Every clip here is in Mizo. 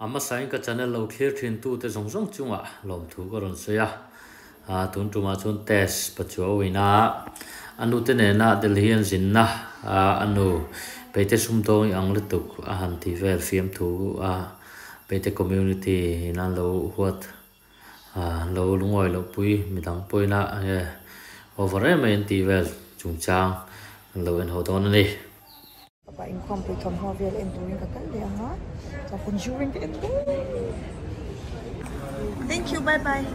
A hmasain ka channel lo thlir thin tute zawng zawng chungah lawmthu ka rawn sawi a, tun tumah chuan test pachuau ina a nute nena Delhi an zinna a nu Peite sumdawng i ang lutuk a han ti vel fiamthu a Peite community in an lo huat an lo lungawi loh pui midang pawina nge over em mai an tih vel chungchang an lo en ho dawn a ni. Papa inkhawmpui thawmhnaw vel en turin ka kal leh ang a, chuan Conjuring ka en dawn. Thank you, bye bye.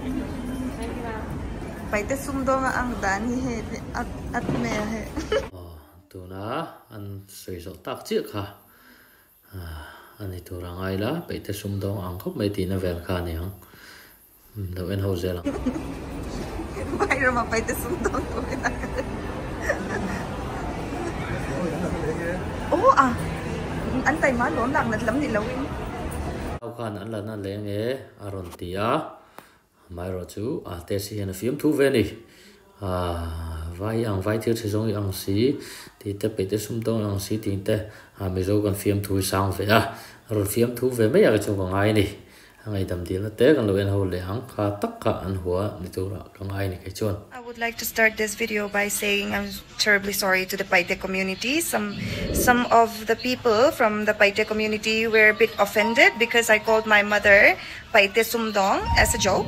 Paite sumdawnga ang dan hi hei at at mai a hei. Aw tuna an sawi zawh tak chiah kha a ni tur a ngai la, Paite sumdawng ang khawp mai tihna vel kha a ni ang. Lo en ho zel ang. Vai rama paite sumdawng turin a kal. Aw a an taima lawm lak nat lam ni lo in. Au khan an la na leng e a rawn ti a, amaherawh chu a test hi hian a fiam thu ve a ni. Vai ang vai thil chhe zawng i ang si tih te peihte sumdawng i ang si tih te Mizo kan fiam thu hi sang ve a, a rawn fiam thu ve mai a kei chuan ka ngai a ni. A ngaihdam dilna te kan lo en ho leh ang kha tak kha an hua ni turah ka ngai ni kei chuan. I would like to start this video by saying I'm terribly sorry to the Paite community. Some some of the people from the Paite community were a bit offended because I called my mother Paite Sumdong as a joke.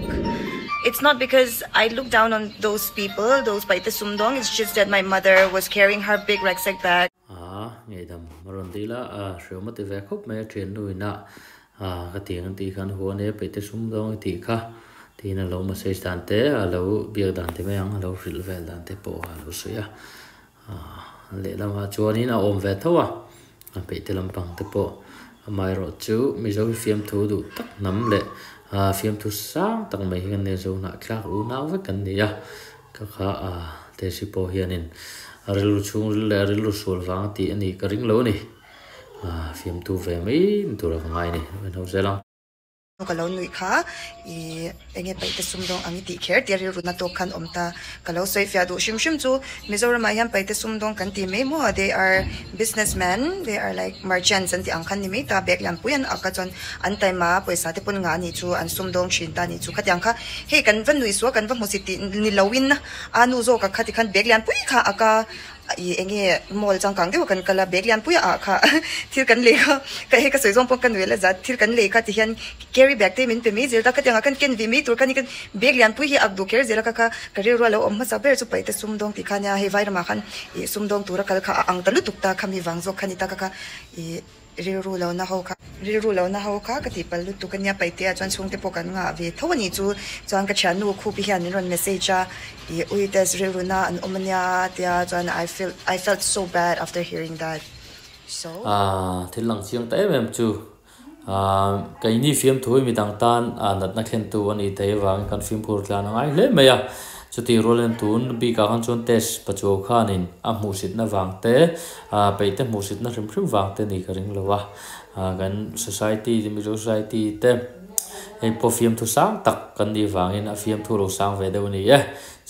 It's not because I look down on those people, those Paite Sumdong. It's just that my mother was carrying her big rucksack bag. A ngaihdam a rawn dil a, a hreawm a ti ve khawp mai a thiannu ina ka ti ang tih khan huan e peihte sum dawng i tih kha tiin a lo message dan te a lo biak dan te mai ang a lo hrilh vel dan te pawh a lo sawi a, lehlamah chuanin a awm ve tho a, a peihte lampang te pawh amaherawh chu Mizo hi fiamthu duh tak hnam leh fiamthu sang tak mai hi kan nei a, zo hnahthlak unau vek kan ni a. Ka kha a Tesi pawh hianin a rilru chhungril leh a rilru sual vang a tih a nih ka ring lo a ni. Fiamtu ve mai ni tura ka ngai a ni. Lo en ho zel ang. Ka lo nuih kha i enge paihte sumdawng ang i tih kher tia rilru na tawk khan awm ta. Ka lo sawi fiah duh hrim hrim chu Mizoramah hian paihte sumdawng kan ti mai maw they are businessmen they are like merchants an tih ang khan ni mai ta bag lianpui an ak a chuan an taima pawisa te pawn ngah a nih chu an sumdawng thin ta a nih chu khatiang kha Hei kan va nui sual kan va hmu si tih ni lo in a nu zawk a kha tikhan bag lian pui kha a ka ih eng nge mall changkang deuh a kan kal a bag lian pui ah kha thil kan lei kha ka hei ka sawi zawng pawh ka nui la zat thil kan lei kha ti hian carry bag te min pe mai zel ta khatiang ah khan ken ve mai tur kha ni khan bag lian pui hi ak duh kher zel a kha kha ka rilru a lo awm hmasa ber chu paih te sumdawng tih kha nia hei vairamah khan ih sumdawng tura kal kha a ang ta lutuk ta kha mi vang zawk kha ni ta kha kha ih. Rilru lo na ho kha. Rilru lo na ho kha ka tihpalh lutuk a nia Paihtea chuan chhungte pawh kan ngah ve tho a nih chu. Chuan ka thiannu Khupi hian min rawn message a, ih ui test rilru na an awm a nia tia chuan I feel I felt so bad after hearing that so. Aaa thil lang chiang ta em em chu aaa keini fiamthu hi midang tan natna thlentu a nih thei avangin kan fimkhur tlan a ngai hle mai a. Chutih rualin tun bikah khan chuan test pachuau khanin a hmuhsitna vang te Peihte hmuhsitna hrim hrim vang te ni ka ring lo a, kan society Mizo society te hei pawh fiamthu sang tak kan nih vangin a fiamthu lo sang ve deuh a ni e.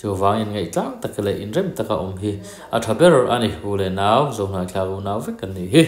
Chuvangin ngaihtlang tak leh inrem taka awm hi a tha ber a ni. U leh nau, Zohnahthlak unau vek kan nih hi.